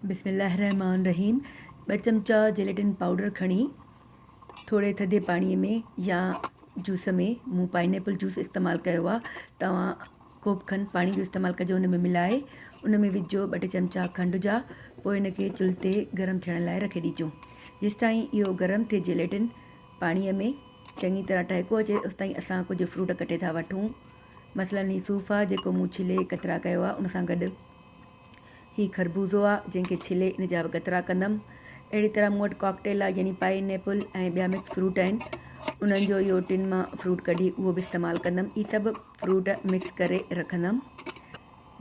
بسم الله الرحمٰن الرحيم ٻه چمچا جيليٽن پائوڊر کڻي ٿوري ٿڌي پاڻي ۾ يا جوس ۾ مون پائن ايپل جوس استعمال ڪيو آ توهان ڪوپ کن پاڻي جو استعمال ڪجو ان ۾ ملائي ان ۾ وجهو ٻه ٽي چمچا کنڊ جا پوء ان کي چلهه تي گرم ٿيڻ لاء رکي ڏجو جيستائين اهو گرم ٿئي جيليٽن پاڻي ۾ چڱي طرح ٽهڪو اچي اوستائين اسان ڪجهه فروٽ ڪٽي ٿا وٺون مثلا هي صوف آ جيڪو مون ڇلي ڪترا ڪيو آ ان سان گڏ هي خربوزو آ جنهن کي ڇلي ان جا به ڳترا ڪندم. اهڙي طرح مون وٽ ڪاڪٽيل آ يعني پائن ايپل ۽ ٻيا مڪس فروٽ آهن انهن جو اهو ٽن مان فروٽ ڪڍي اهو به استعمال ڪندم. هي سڀ فروٽ مڪس ڪري رکندم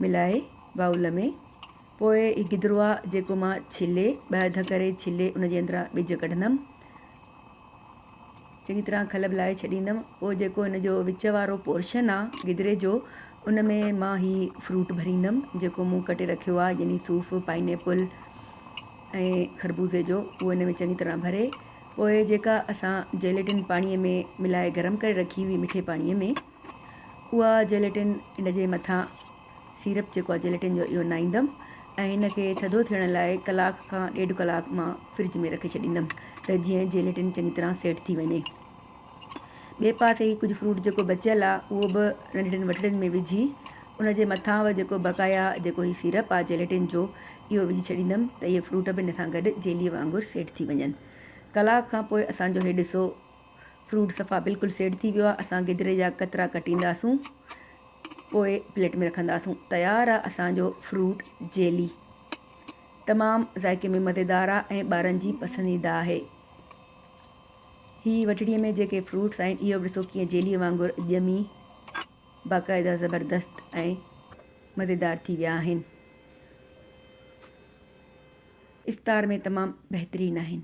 ملائي بائول ۾. پوء هي گدرو آ جيڪو مان ڇلي ٻه اڌ ڪري ڇلي ان جي اندران ٻج ڪڍندم. چڱي طرح کل به لاهي ڇڏيندم پوء جيڪو هن جو وچ وارو پورشن آ گدري جو ان ۾ مان هي فروٽ ڀريندم جيڪو مون ڪٽي رکيو آ يعني صوف پائن ايپل ۽ خربوزي جو اهو ان ۾ چڱي طرح ڀري پوء جيڪا اسان جيليٽن پاڻي ۾ ملائي گرم ڪري رکي هئي مٺي پاڻي ۾ اها جيليٽن ان جي مٿان سيرپ جيڪو آهي جيليٽن جو اهو نائيندم ۽ هن کي ٿڌو ٿيڻ لاء ڪلاڪ کان ڏيڍ ڪلاڪ مان فرج ۾ رکي ڇڏيندم ته جيئن جيليٽن چڱي طرح سيٽ ٿي وڃي. ٻئي پاسي هي ڪجهه فروٽ جيڪو بچيل آهي اهو به ننڍڙين وٽڙين ۾ وجهي ان جي مٿان به جيڪو بقايا جيڪو هي سيرپ آهي جيليٽن جو اهو وجهي ڇڏيندم ته اهي فروٽ به هن سان گڏ جيلي وانگر سيٽ ٿي وڃن. ڪلاڪ کان پوء اسان جو هي ڏسو فروٽ صفا بلڪل سيٽ ٿي ويو آهي اسان گدري جا قطرا ڪٽينداسون. پوء پليٽ ۾ رکنداسون. تيار آ اسان جو فروٽ جيلي. تمام ذائقي ۾ مزيدار آ ۽ ٻارن جي پسنديده آهي. هي وٽڙي ۾ جيڪي فروٽس آهن اهو به ڏسو ڪيئن جيلي وانگر ڄمي باقاعده زبردست ۽ مزيدار ٿي ويا آهن. افطار ۾ تمام بهترين آهن.